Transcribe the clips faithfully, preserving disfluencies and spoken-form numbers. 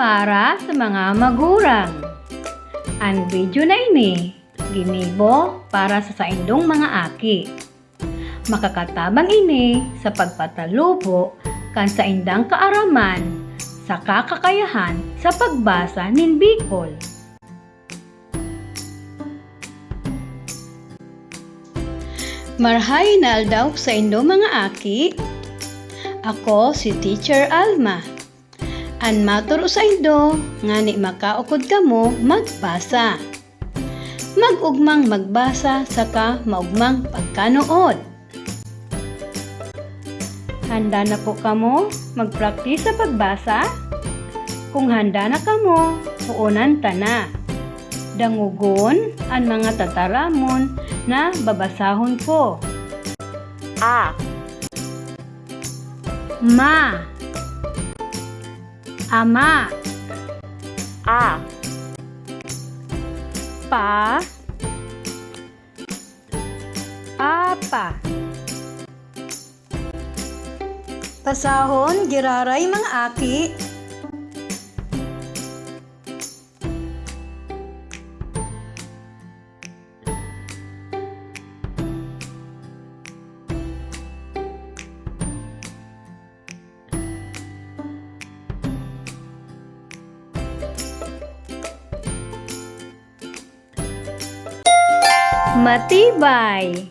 Para sa mga magurang. An video na ini ginibo para sa saindong mga aki. Makakatabang ini sa pagpatalubo kan saindang kaaraman saka kakayahan sa pagbasa nin Bicol. Marhay na aldaw saindo, mga aki. Ako si Teacher Alma. An maturo saindo ngani makaukod kamo magbasa. Mag-ugmang magbasa saka maugmang pagkanood. Handa na po kamo mag-practice sa pagbasa? Kung handa na kamo, puunan ta na. Dangogon an mga tataramon na babasahon ko. A. Ma. Ama. A. Pa. Apa. Pasahon, giraray, mga aki. Matibay.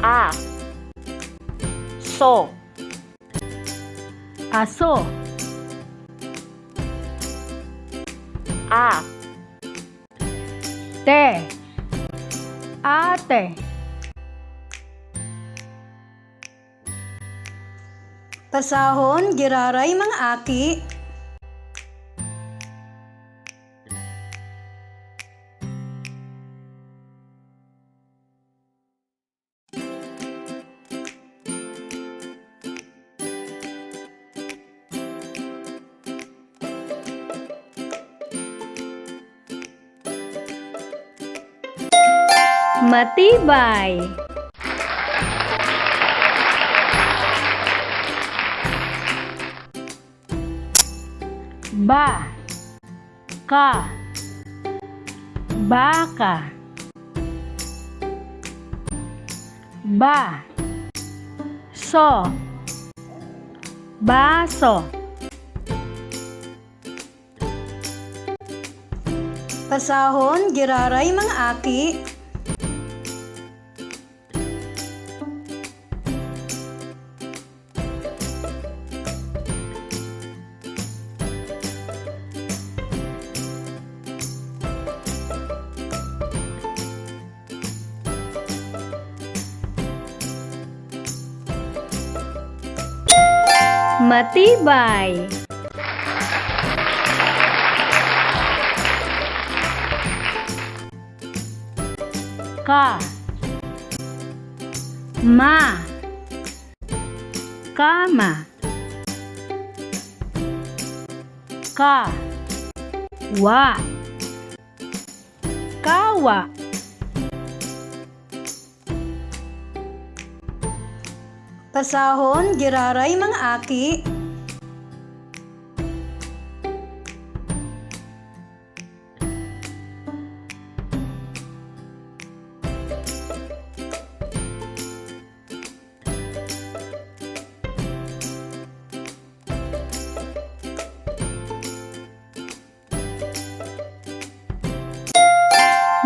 A. So. Aso. A. Te. Ate. Pasahon, giraray, mga aki. Matibay. Ba. Ka. Baka. Ba. So. Baso. Pasahon, giraray, mga aki. Matibay. Ka. Ma. Kama. Ka. Wa. Kawa. Pasahon, giraray, mga aki.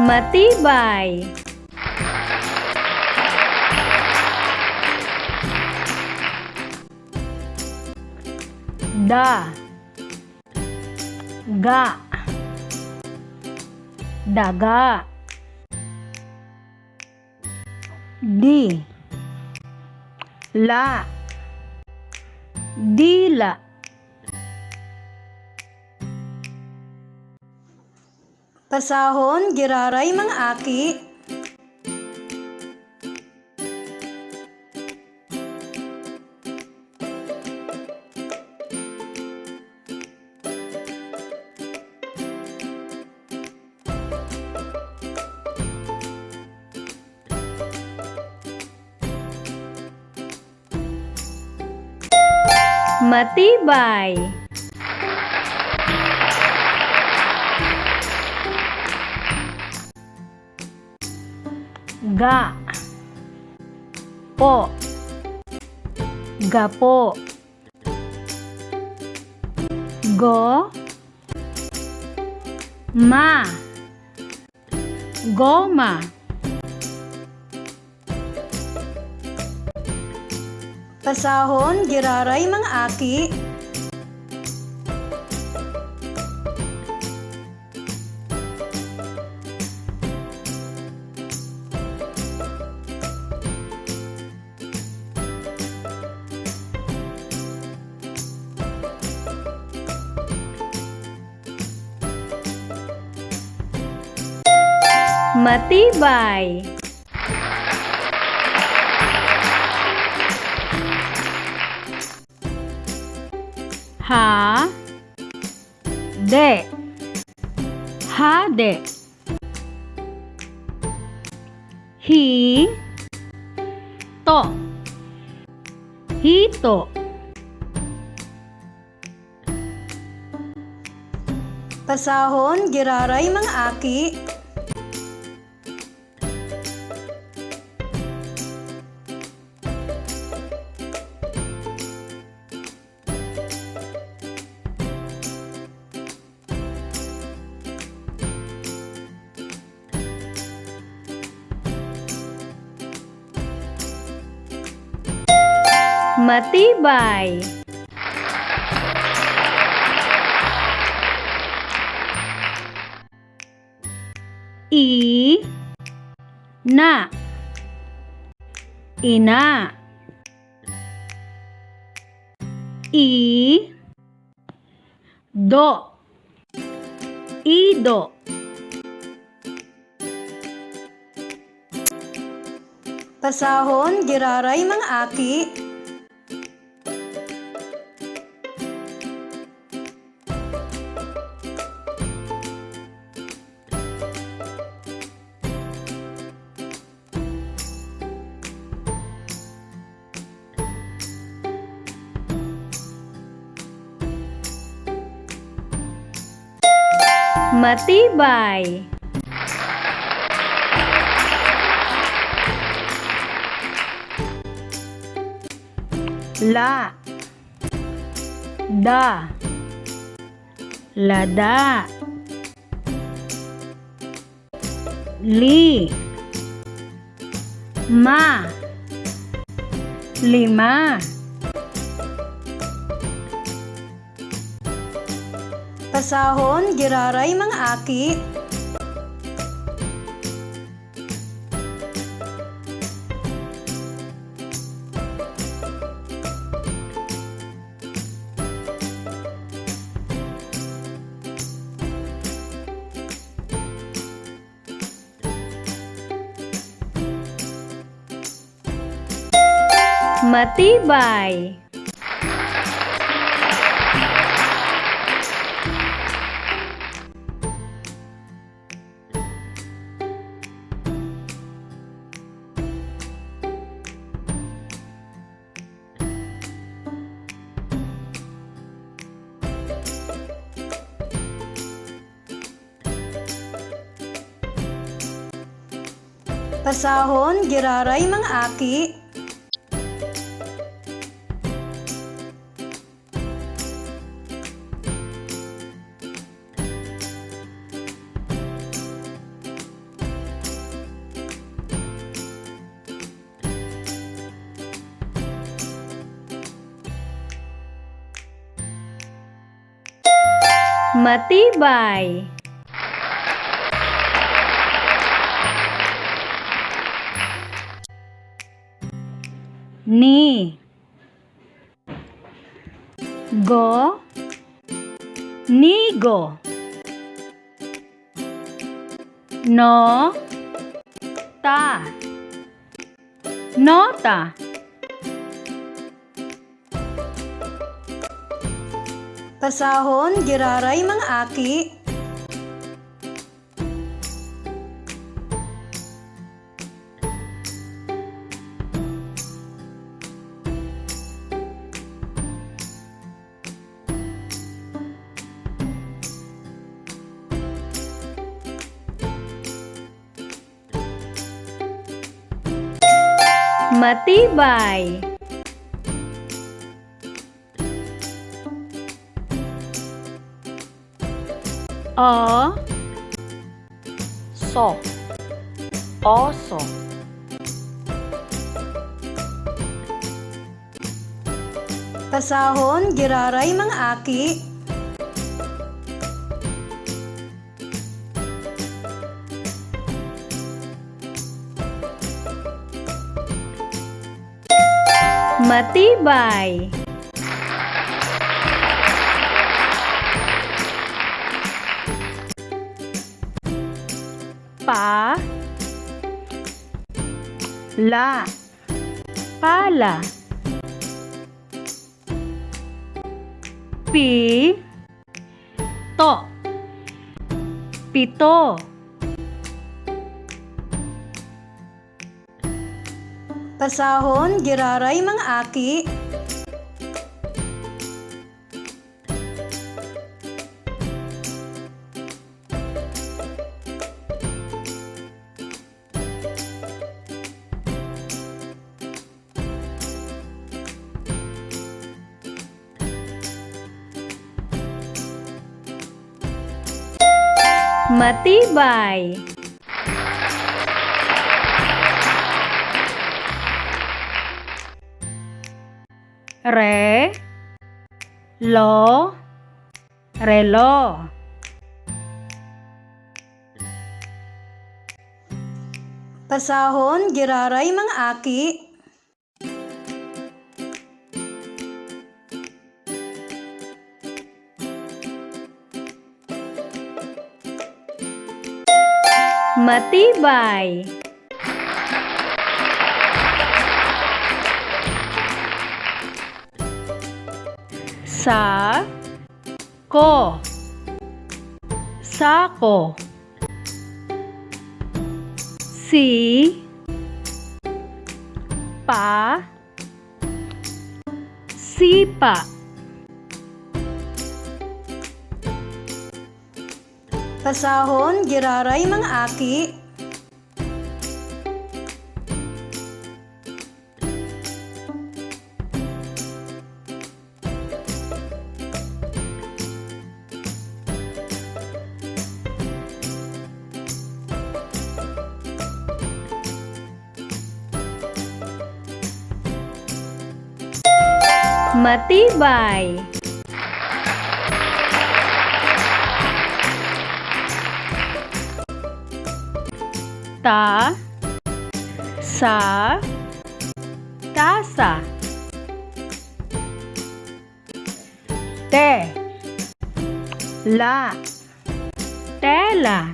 Matibay. Da. Ga. Daga. Di. La. Dila. Pasahon, giraray, mga aki. Matibay. Ga. Po. Gapo. Go. Ma. Goma. Pasahon, giraray, mga aki. Matibay. Ha, de. Hade. Hi, to. Hito. Pasahon, giraray, mga aki. Matibay. I, na. Ina. I, do. Ido. Pasahon, giraray, mga aki. Matibay. La. Da. Lada. Li. Ma. Lima. Pasahon, giraray, mga aki. Matibay. Pasahon, giraray, mga aki. Matibay. Ni. Go. Nigo. No. Ta. Nota. Pasahon, giraray, mga aki. Matibay. O, so. Oso. Pasahon, giraray, mga aki. Matibay. Pa, la, pala. Pi, to, pito. Pasahon, giraray, mga aki. Matibay. Re, lo, relo. Pasahon, giraray, mga aki. Matibay. Sa, ko. Sako. Si, pa, sipa. Pasahon, giraray, mga aki. Matibay. Ta, sa, tasa. Te, la, tela.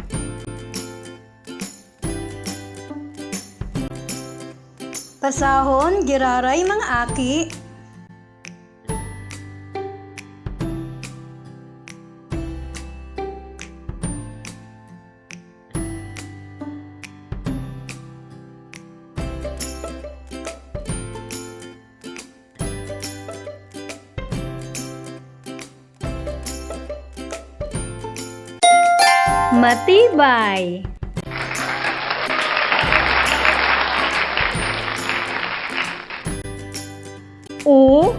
Pasahon, giraray, mga aki. Matibay. U,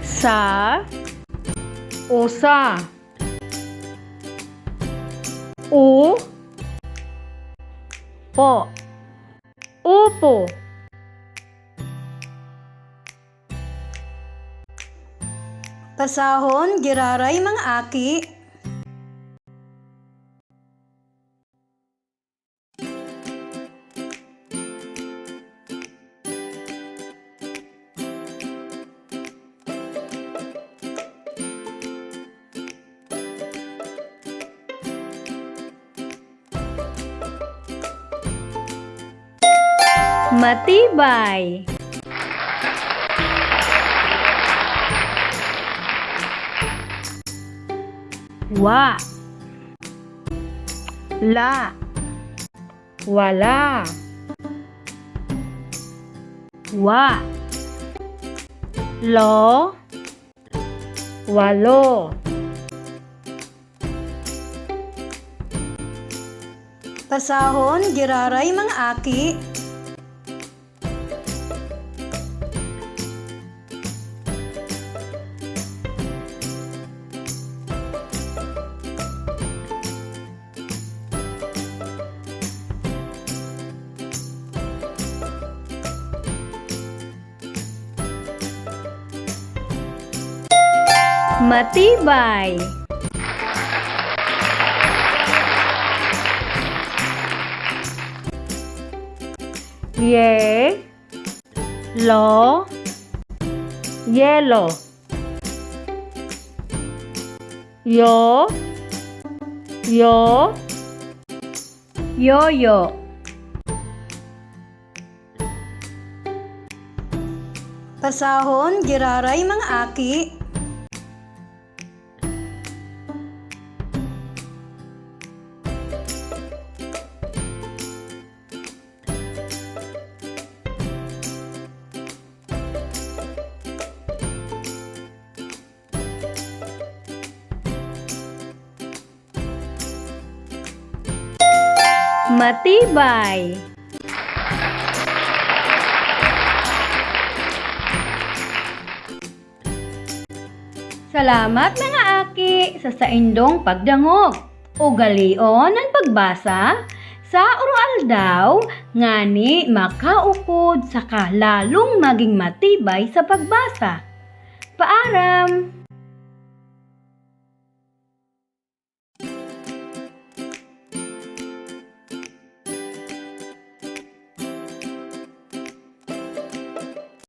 sa, usa. U, po. Upo. Pasahon, giraray, mga aki. Matibay. Wa, la, wala. Wa, lo, walo. Pasahon, giraray, mga aki. Matibay. Ye, lo, yelo. Yo, yo, yoyo. Pasahon, giraray, mga aki. Matibay. Salamat, mga aki, sa saindong pagdangog. Ugalion an pagbasa sa aroaldaw ngani makaukod saka lalong magin matibay sa pagbasa. Paaram!